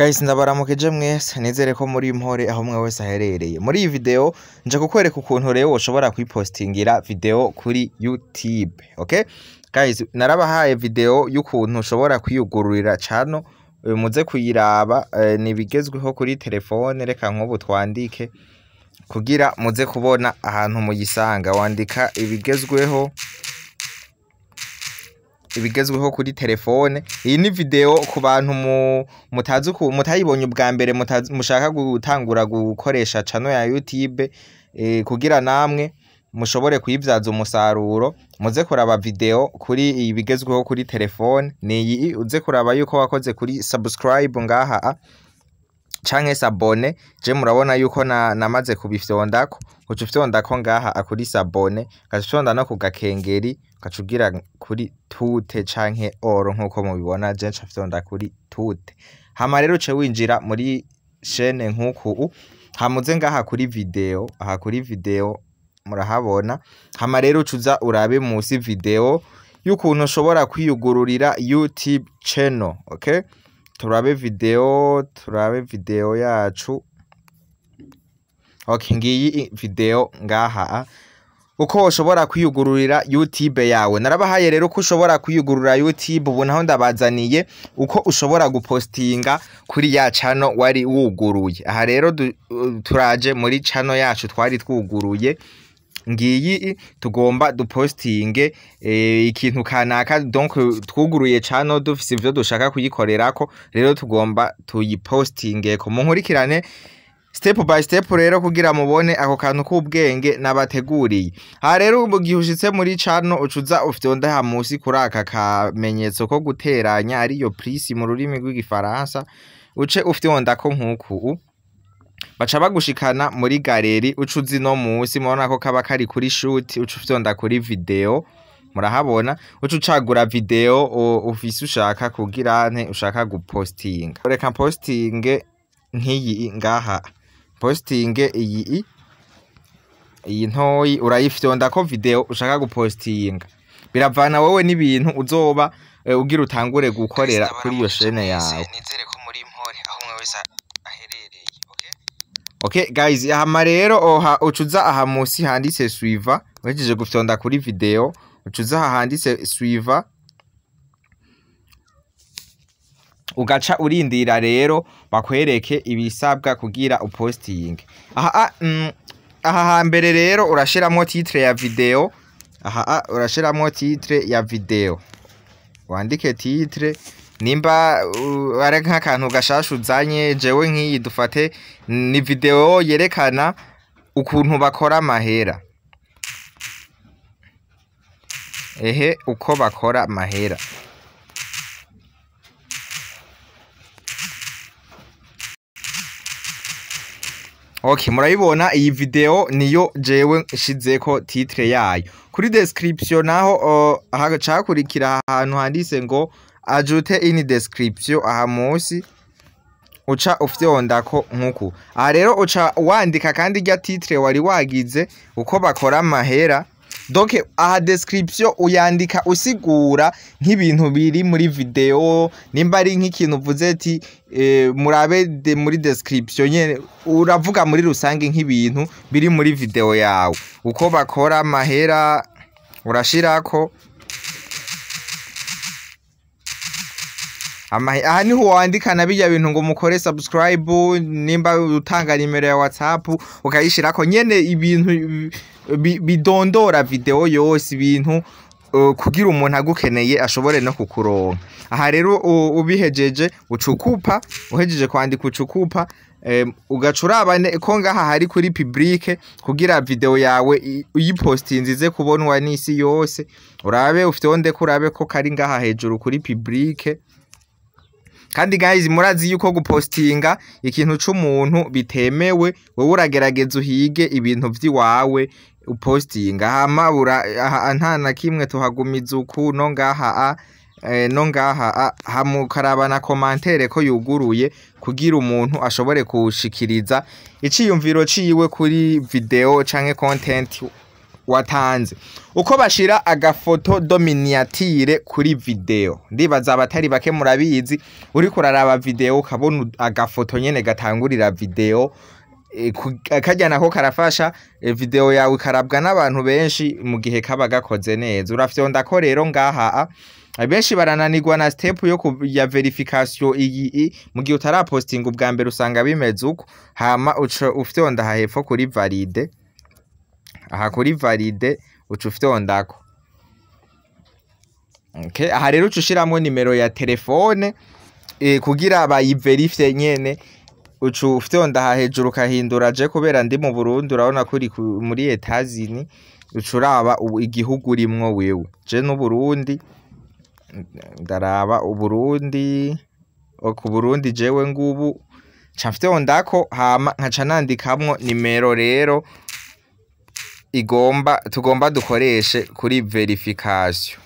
Guys, ndabaramukije mwese, nizere ko muri impore aho umwe wese aherereye. Muri iyi video nje kukwereka ukuntu rero ushobora kwipostingira video kuri YouTube. Okay guys, narabahaye video y'ukuntu ushobora kwiyugururira channel, muze kuyiraba, nibigezweho kuri telefone. Reka nk'ubu twandike kugira muze kubona ahantu muyisanga. Wandika ibigezweho, ibigezweho kuri telefone. Iyi ni video ku bantu mutazi mutayibonye ubwa mbere, mushaka gutangura gukoresha channel ya YouTube, kugira namwe mushobore kuyibyaza umusaruro. Muze kuraba video kuri iyi bigezweho kuri telefone, ni iyi. Uze kuraba yuko wakoze kuri subscribe ngaha canke s'abonner. Je murabona yuko namaze kubifyondako. Uca ufyondako ngaha kuri s'abonner, ugaca ufyonda no ku gakengeri, ugaca ugira kuri toutes canke all nkuko mubibona. Je nca fyonda kuri toutes. Hama rero uce winjira muri chaîne nkuku, hama uze ngaha kuri video. Aha kuri video murahabona. Hama rero uca uza urabe musi video y'ukuntu ushobora kwiyugururira YouTube channel. Okay, turabe video, turabe video yacu. Okay, ngiyi video ngaha, uko ushobora kwiyugururira YouTube yawe. Narabahaye rero ko ushobora kwiyugurura YouTube, ubu naho ndabazaniye uko ushobora gupostinga kuri ya channel wari wuguruye. Aha rero turaje muri channel yacu twari twuguruye, ngiyi. Tugomba dupostinge ikintu kanaka. Donc twuguruye channel dufise ivyo dushaka kuyikorerako, rero tugomba tuyipostingeko. Munkurikirane step by step rero kugira mubone ako kantu k'ubwenge nabateguriye. Aha rero mu gihe ushitse muri channel, ucuza ufyonda aha musi kuri aka kamenyetso ko guteranya, ariyo plus mu rurimi rw'igifaransa. Uce ufyondako nkuku, baca bagushikana muri galerie. Uca uzi no musi murabona ko kaba kari kuri shoot, uca ufyonda kuri video, murahabona. Uca ucagura video ufise ushaka kugira nte, ushaka gupostinga. Reka postinge nk'iyi ngaha, postinge iyi iyi ntoyi. Urayifyonda ko video ushaka gupostinga, biravana wowe n'ibintu uzoba ugira utangure gukorera kuri iyo chaîne yawe. Nizere ko muri impore aho umwe wese aherereye. Okay. Okay guys, hama rero oha ucuza aha musi handitse suivant. Uhejeje gufyonda kuri video, ucuza aha handitse suivant, ugaca urindira rero bakwereke ibisabwa kugira upostinge. Aha aha hambere rero urashiramwo titre ya video. Aha urashiramwo titre ya video, wandike titre nimba ari nk'akantu gashasha uzanye. Jewe nk'iyi dufate ni video yerekana ukuntu bakora amahera, ehe, uko bakora amahera. Okay, murayibona iyi video niyo jewe nshizeko titre yayo. Kuri description naho hacakurikira ahantu handitse ngo "ajouter une description". Aha musi uca ufyondako nkuku. Aha rero uca wandika kandi rya titre wari wagize, uko bakora amahera. Donc aha description uyandika usigura nk'ibintu biri muri video, nimba ari nk'ikintu uvuze ati murabe muri description nyene, uravuga muri rusange nk'ibintu biri muri video yawe. Uko bakora amahera urashirako. Aha niho wandika na bijya bintu ngo mukore subscribe, nimba utanga nimero ya WhatsApp ukayishirako nyene, ibintu bidondora video yose, ibintu kugira umuntu agukeneye ashobore no kukuronka. Aha rero ubihejeje ucukupa, uhejeje kwandika ucukupa, ugaca uraba ko ngaha hari kuri public kugira video yawe uyipostinze ize kubonwa n'isi yose. Urabe ufyonde ko urabe ko kari ngaha hejuru kuri public. Kandi guys, murazi yuko gupostinga ikintu c'umuntu bitemewe. Wewe uragerageza uhige ibintu vy'iwawe upostinga. Hama aha nta na kimwe, tuhagumiza uku no ngaha no ngaha hamukaraba na commentaire ko yuguruye kugira umuntu ashobore kushikiriza iciyumviro ciwe kuri video canke content. Watanze uko bashira agafoto de miniature kuri video. Ndibaza abatari bake murabizi, uriko uraraba video ukabona agafoto nyene gatangurira video, karya nako karafasha video yawe ikarabwa n'abantu benshi mu gihe kaba gakoze neza. Urafyonda ko rero ngaha. Benshi barananirwa na step yo ya verification iyi mu gihe utarapostinga ubwa mbere, usanga bimeze uko. Hama uca ufyonda aha hepfo kuri valider, aha kuri valider uca ufyondako. Okay, aha rero uca ushiramwo nimero ya telefone kugira bayiverifye nyene. Uca ufyonda aha hejuru ukahindura. Je kubera ndi mu Burundi, urabona ko uri muri Etazini, uca uraba igihugu urimwo wewe. Je n'Uburundi, ndaraba Uburundi. Ku Burundi jewe ngubu nca mfyondako, hama nkaca nandikamwo nimero rero igomba tugomba dukoreshe kuri verification.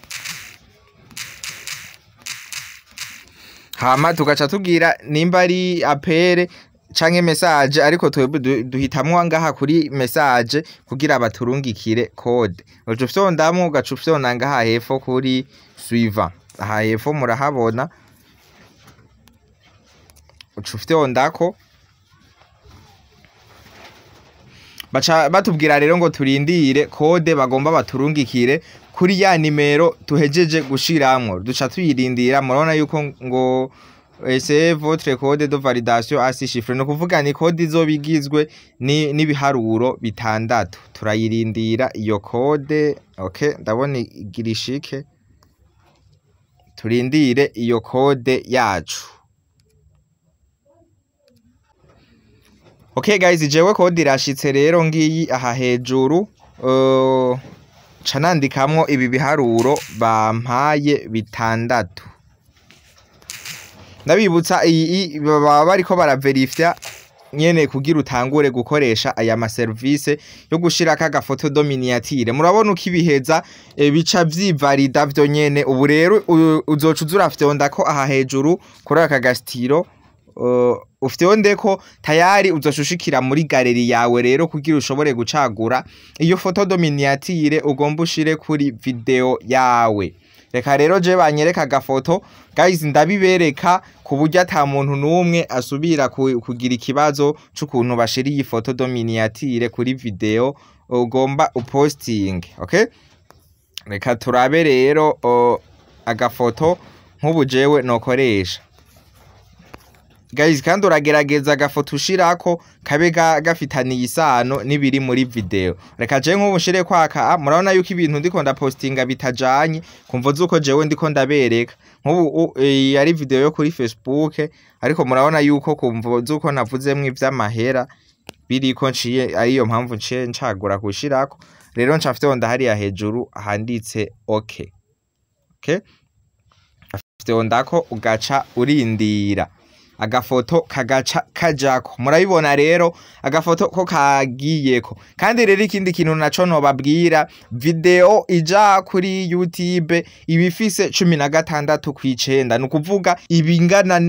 Hama tugaca tugira nimba ari appel canke message, ariko twebwe duhitamwo ngaha kuri message kugira baturungikire code. Uca ufyondamwo, ugaca ufyonda ngaha hepfo kuri suivant. Aha hepfo murahabona, uca ufyondako. Baca batubwira rero ngo turindire code bagomba baturungikire kuri ya nimero tuhejeje gushiramwo. Duca tuyirindira. Murabona yuko ngo c'est votre code de validation à six chiffres, no kuvuga ni code izoba igizwe n'ibiharuro bitandatu. Turayirindira iyo code. Okay, ndabona igira ishike. Turindire iyo code yacu. Okay guys, jewe code irashitse rero, ngiyi aha hejuru. Ca nandikamwo ibi biharuro bampaye bitandatu. Ndabibutsa, iyi baba bariko baraverifya nyene kugira utangure gukoresha aya maserivise yo gushirako agafoto de miniature. Murabona uko ibiheza, bica vyivalida vyo nyene. Ubu rero uzoca uza urafyondako aha hejuru kuri aka gasitiro, ufyondeko, tayari uzoca ushikira muri galerie yawe rero kugira ushobore gucagura iyo photo de miniature ugomba ushire kuri video yawe. Reka rero je banyereka agafoto guys, ndabibereka ku buryo ata muntu n'umwe asubira kugira ikibazo c'ukuntu bashira iyi photo de miniature kuri video ugomba uposting. Okay, reka turabe rero agafoto nk'ubu jewe nokoresha guys. Kandi uragerageza agafoto ushirako kabe gafitaniye isano n'ibiri muri video. Reka je nk'ubu nshire kwaka. Murabona yuko ibintu ndiko ndapostinga bitajanye kumvo zuko jewe ndiko ndabereka. Nk'ubu yari video yo kuri Facebook, ariko murabona yuko kumvo zuko navuzemwo ivy'amahera biriko, nciye ariyo mpamvu nciye ncagura gushirako. Rero nca fyonda hariya hejuru handitse okay. Okay, fyondako, ugaca urindira agafoto kagaca kajako. Murabibona rero agafoto ko kagiyeko. Kandi rero ikindi kintu naco nobabwira, video ija kuri YouTube iba ifise 16:9, ni ukuvuga ibingana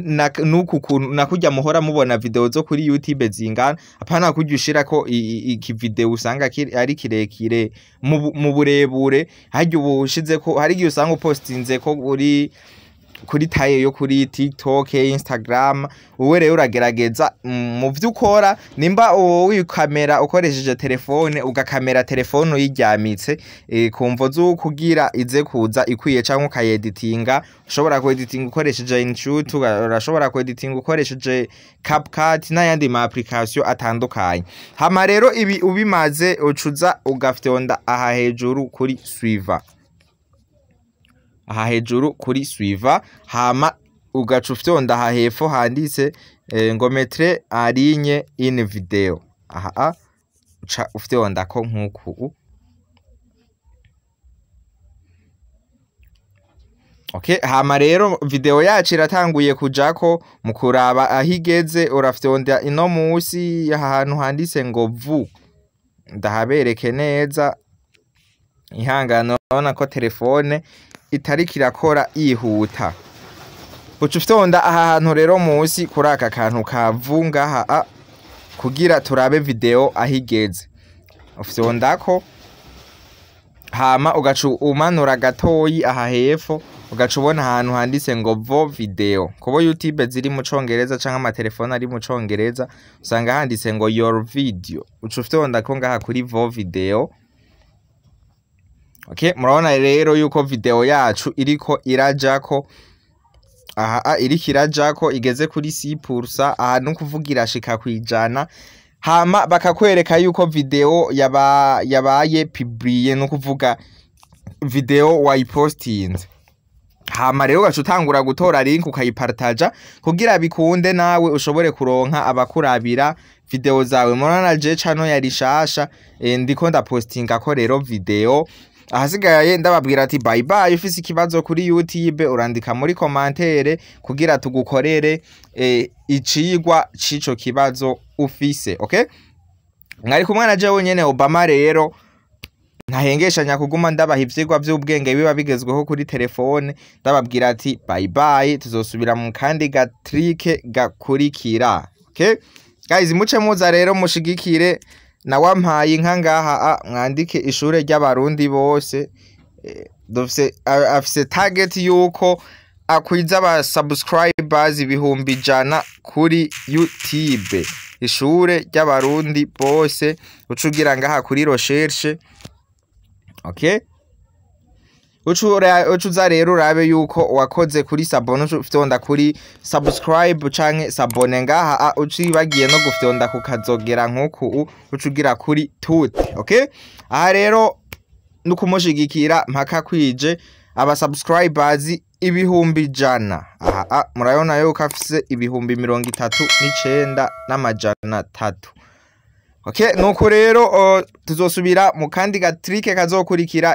nuku kuntu nakurya muhora mubona video zo kuri YouTube zingana. Apana kurya ushirako iki video usanga ari kirekire mu burebure. Harya ubu ushizeko, hari igihe usanga upostinze ko uri kuri taille yo kuri TikTok, Instagram. Uwe rero uragerageza mu vyo ukora, nimba wikamera ukoresheje telefone, ugakamera telefone uyiryamitse, kumvo z'ukugira ize kuza ikwiye, canke ukayeditinga. Ushobora kueditinga ukoresheje InShot, urashobora kueditinga ukoresheje CapCut n'ayandi ma application atandukanye. Hama rero ibi ubimaze, ucuza ugafyonda aha hejuru kuri suivant, aha hejuru kuri suivant. Hama ugaca ufyonda aha hepfo handitse ngo mettre en ligne une vidéo. Aha uca ufyondako nk'uku. Okay, hama rero video yacu iratanguye kujako. Mu kuraba aho igeze, urafyonda ino musi ahantu handitse ngo vu. Ndahabereke neza. Ihangano, urabona ko telefone itariko irakora yihuta. Uca ufyonda aha hantu rero musi kuri aka kantu ka vu ngaha kugira turabe video aho igeze. Ufyondako. Hama ugaca umanura gatoyi aha hepfo, ugaca ubona ahantu handitse ngo "Vos vidéos". Kubo YouTube ziri mu Congereza canke amatelefone ari mu Congereza, usanga handitse ngo "Your video". Uca ufyondako ngaha kuri "Vos vidéos". Okay, murabona rero yuko video yacu iriko irajako aha, iriko irajako, igeze kuri 6%. Aha nukuvuga irashika kwijana. Hama bakakwereka yuko video yabaye publiée, nukuvuga video wayipostinze. Hama rero ugaca utangura gutora link, ukayipartaja kugira bikunde nawe ushobore kuronka abakurabira video zawe. Murabona je channel yari shasha, ndiko ndapostinga ko rero video. Ahasigaye ndababwira ati bye bye. Ufise ikibazo kuri YouTube, urandika muri commentaire kugira tugukorere icigwa c'ico kibazo ufise. Okay, mwari kumwe na jewe nyene Obama. Rero ntahengeshanya kuguma ndabaha ivyigwa vy'ubwenge biba bigezweho kuri telefone. Ndababwira ati bye bye, tuzosubira mu kandi ga trick gakurikira. Okay guys, muce muza rero mushigikire na wampaye inka ngaha, mwandike "Ishure ry'Abarundi bose". Dufise afise target yuko akwiza aba subscribers 100,000 kuri YouTube. "Ishure ry'Abarundi bose", uca ugira ngaha kuri recherche. Okay, uca uza rero urabe yuko wakoze kuri s'abonner, uca ufyonda kuri subscribe canke s'abonner ngaha, ucibagiye no gufyonda kukazogera nkuku, uca ugira kuri tout. Okay, aha rero nukumushigikira mpaka kwije aba subscribers 100,000. Aha murabona yuko afise 39,300. Okay, nuko rero tuzosubira mu kandi ga trick kazokurikira.